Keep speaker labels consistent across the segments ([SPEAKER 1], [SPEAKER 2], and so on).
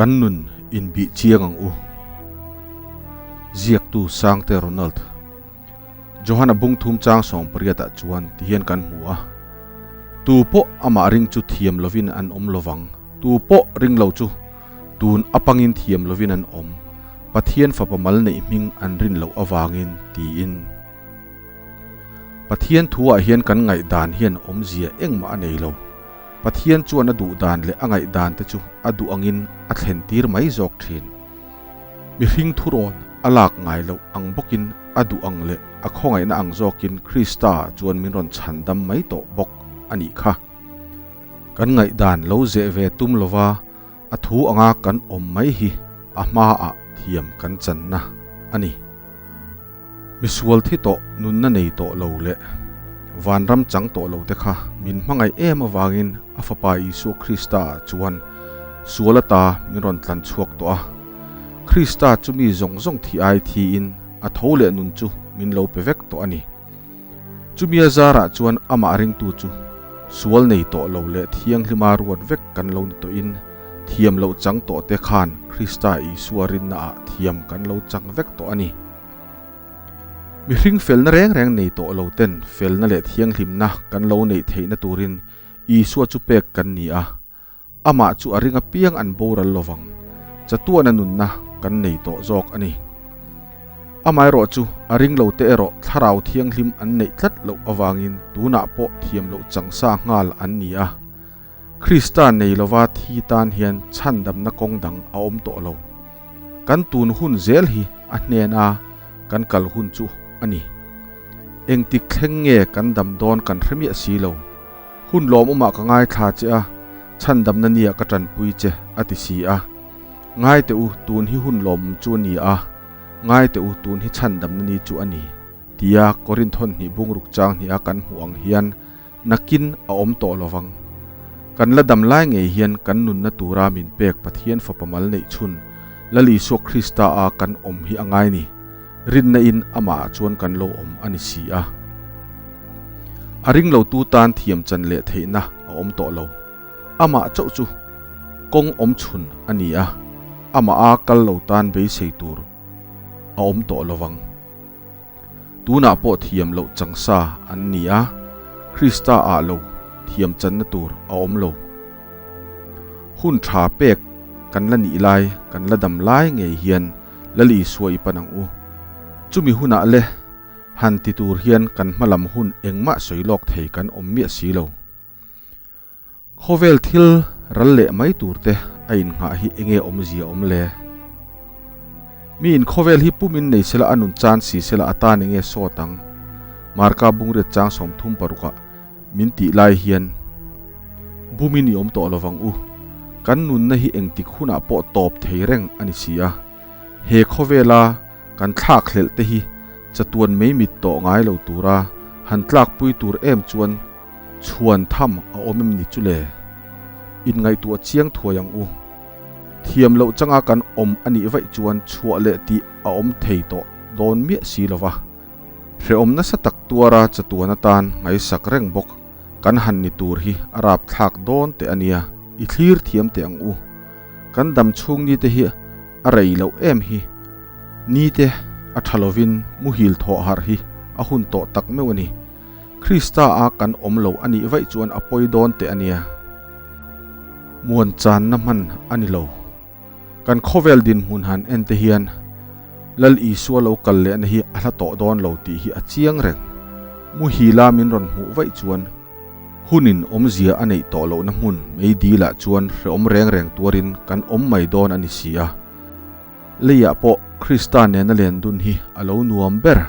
[SPEAKER 1] Kan nun inbih chiang ang u. Ziaktu Sangte Ronald. Johana bung thum chang 18 ah chuan tihian kan hmu a, Tu pawh amah ring chu thiam lovin an awm lovang, tu pawh ring lo chu tun apangin thiam lovin an awm, Pathian fapa mal neih hming an rin loh avangin, tiin. Pathian thu ah hian kan ngaihdan hian awmzia engmah a nei lo. Pathian chuan a duh dan leh a ngaihdan te chu a duh angin a thlen tir mai zawk thin. Mihring thurawn a lak ngai loh ang bawkin a duh ang leh a khawngaihna ang zawkin Krista chuan min rawn chhan dam mai tawh bawk a nih kha. Kan ngaihdan lo zeh ve tum lova a thu anga kan awm mai hi a hmaah thiam kan channa a ni. Misual thi tawh nunna nei tawh lo leh vanram chang tawh lo te kha min hmangaih em avangin a Fapa Isua Krista ah chuan sual ata min rawn tlan chhuak tawh a. Krista chu mi zawng zawng thi ai thiin a tho leh nun chu min lo pe vek tawh a ni. Chumi a zarah chuan amah ringtu chu sual nei tawh lo leh thianghlima ruat vek kan lo ni tawhin thiam loh chang tawh te khan Krista Isua rinna ah thiam kan lo chang vek tawh a ni. Mihring felna reng reng nei tawh lo ten felna leh thianghlimna kan lo neih theihna turin Isua chu pek kan ni a, amah chu a ring apiang an boral lovang, chatuana nunna kan nei tawh zawk a ni. Amaherawh chu a ring lo te erawh thlarau thianghlim an neih tlat loh avangin tunah pawh thiam loh changsa nghal an ni a. Krista nei lova thi tan hian chhandamna kawng dang a awm tawh lo. Kan tun hun zel hi a hnena kan kal hun chu a ni. Engtik thleng nge kan dam dawn kan hre miah si lo. Hun lawmawmah ka ngaithla che a, chhandamna nia ka tanpui che a ti si a. Ngai teh u, tun hi hun lawmawm chu a ni a, ngai teh u, tun hi chhandamna ni chu a ni, tia Korinthon hnih bungruk chang hniha kan hmuh ang hian Nakin a awm tawh lo vang. Kan la dam lai ngei hian kan nunna tura min pek Pathian Fapa mal neih chhun Lal Isua Krista a kan awm hi a ngai ni. Rinna in amah ah chuan kan lo awm a ni si a. A ring lo tu tan thiam chan leh theihna a awm tawh lo. Amah chauh chu kawng awm chhun a ni a, amah a kal lo tan beisei tur a awm tawh lo vang. Tunah pawh thiam loh changsa an ni a, Krista ah lo thiam channa tur a awm lo. Hun tha pek kan la nih lai, kan la dam lai ngei hian Lal Isua i pan ang u. Chumi hunah le han ti tur hian kan hmalam hun engmah sawi lawk thei kan awm miah si lo. Khawvel thil ral leh mai tur te a innghah hi enge awmzia awm le? Mi in khawvel hi pumin nei sela a nun chan si sela a tan enge sawt ang? Marka bungriat chang 36 ah min tih lai hian bumin i awm tawh lovang u. Kan nunna hi engtik hunah pawh tawp thei reng a ni si a. He khawvela kan thlak hlelh te hi chatuan mei mit tawh ngai lo tura han tlakpui tur em chuan Chhuan tham a awm em ni chu le? Inngaihtuah chiang thuai ang u. Thiam loh changa kan awm a nih vaih chuan chhuah leh tih a awm thei tawh dawn miah si lo va. Hrehawm nasa tak tuara chatuan atan ngaihsak reng bawk kan han ni tur hi a rapthlak dawn teh a nia, i thlir thiam teh ang u. Kan dam chhung ni te hi a rei loh em hi. Ni te a tha lovin muhil thawh harh hi a hun tawh tak meuh a ni. Krista a kan awm lo a nih vaih chuan a pawi dawn teh a nia. Muan channa hman a ni lo. Kan khawvel dinhmun han en te hian Lal Isua lo kal lehna hi a hla tawh dawn lo tih hi a chiang reng. Muhila min rawn hmuh vaih chuan hunin awmzia a neih tawh lohna hmun mei dilah chuan hreawm reng reng tuarin kan awm mai dawn a ni si a. Leiah pawh Krista nena len dun hi a lo nuam ber.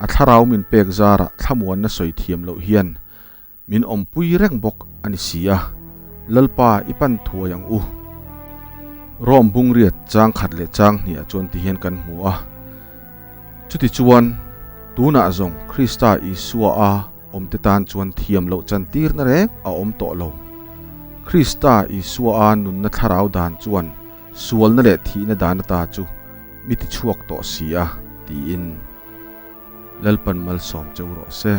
[SPEAKER 1] A thlarau min pek zarah thlamuanna sawi thiam loh hian min awmpui reng bawk a ni si a, Lalpa i pan thuai ang u. Rome bungriat chang khat leh chang hniah chuan ti hian kan hmu a. Chutichuan, tunah zawng Krista Isua a awmte tan chuan thiam loh chantirna reng a awm tawh lo. Krista Isua a nunna thlarau dan chuan sualna leh thihna dan ata chu mi ti chhuak tawh si a, tiin Lalpan malsawm cheu rawh se.